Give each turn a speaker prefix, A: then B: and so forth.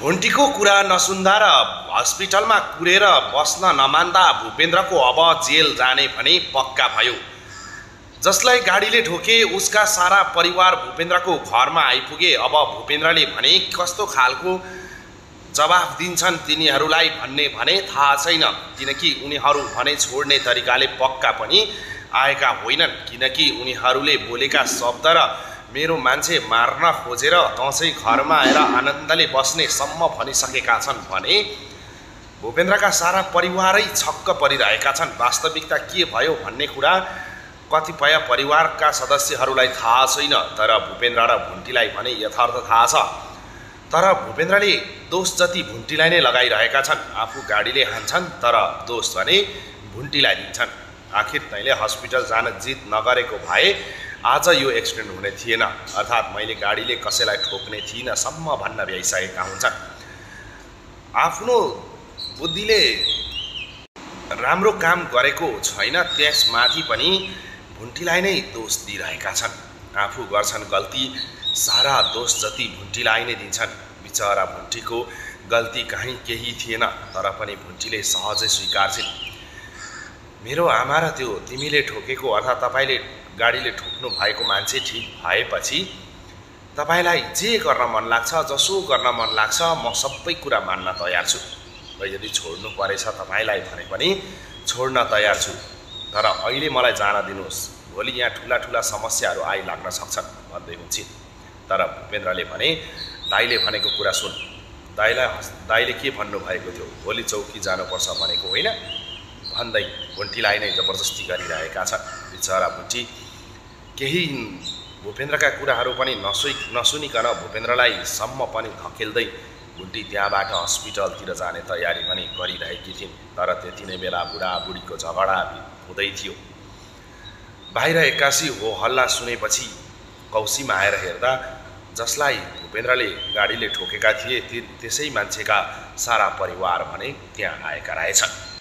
A: भुन्टीको कुरा नसुन्दा र हस्पिटलमा कुरेर बस्न नमान्दा भूपेन्द्रको अब जेल जाने भने पक्का भयो। जसलाई गाडीले ठोके उसका सारा परिवार भूपेन्द्रको घरमा आइपुगे। अब भूपेन्द्रले भने कस्तो खालको जवाफ दिन्छन् तिनीहरूलाई भने थाहा छैन, किनकि उनीहरू भने छोड्ने तरिकाले पक्का पनि आएका होइनन्। किनकि उनीहरूले बोलेका शब्द र मेरो मान्छे मार्न खोजेर दसैँ घरमा आएर आनन्दले बस्ने सम्म भनिसकेका छन् भने भूपेन्द्रका सारा परिवारै छक्क परिरहेका छन्। वास्तविकता के भयो भन्ने कुरा कतिपय परिवारका सदस्यहरूलाई थाहा छैन, तर भूपेन्द्र र भुन्टीलाई भने यथार्थ थाहा छ। तर भूपेन्द्रले दोष जति भुन्टीलाई नै लगाइरहेका छन्। आफू गाडीले हान्छन् तर दोष भने भुन्टीलाई दिन्छन्। आखिर तैँले हस्पिटल जान जिद नगरेको भए आज यो एक्सिडेन्ट हुने थिएन, अर्थात् मैले गाडीले कसैलाई ठोक्ने थिइनँ सम्म भन्न भ्याइसकेका हुन्छन्। आफ्नो बुद्धिले राम्रो काम गरेको छैन त्यसमाथि पनि भुन्टीलाई नै दोष दिइरहेका छन्। आफू गर्छन् गल्ती, सारा दोष जति भुन्टीलाई नै दिन्छन्। बिचरा भुन्टीको गल्ती कहीँ केही थिएन, तर पनि भुन्टीले सहजै स्वीकार्छिन्। मेरो आमा र त्यो तिमीले ठोकेको अर्थात् तपाईँले गाडीले ठोक्नु भएको मान्छे ठिक भएपछि तपाईँलाई जे गर्न मन लाग्छ, जसो गर्न मन लाग्छ, म सबै कुरा मान्न तयार छु र यदि छोड्नु परेछ तपाईँलाई भने पनि छोड्न तयार छु। तर अहिले मलाई जान दिनुहोस्, भोलि यहाँ ठुला ठुला समस्याहरू आइलाग्न सक्छन् भन्दै हुन्छन्। तर भूपेन्द्रले भने दाइले भनेको कुरा सुन, दाइले के भन्नुभएको थियो, भोलि चौकी जानुपर्छ भनेको होइन भन्दै भुन्टीलाई नै जबरजस्ती गरिरहेका छन्। बिचरा भुन्टी केही भूपेन्द्रका कुराहरू पनि नसुनिकन भूपेन्द्रलाई सम्म पनि धकेल्दै भुन्टी त्यहाँबाट हस्पिटलतिर जाने तयारी पनि गरिरहेकी थिइन्। तर त्यति नै बेला बुढाबुढीको झगडा हुँदै थियो। बाहिर एक्कासी हो हल्ला सुनेपछि कौसीमा आएर हेर्दा जसलाई भूपेन्द्रले गाडीले ठोकेका थिए त्यसै मान्छेका सारा परिवार भने त्यहाँ आएका रहेछन्।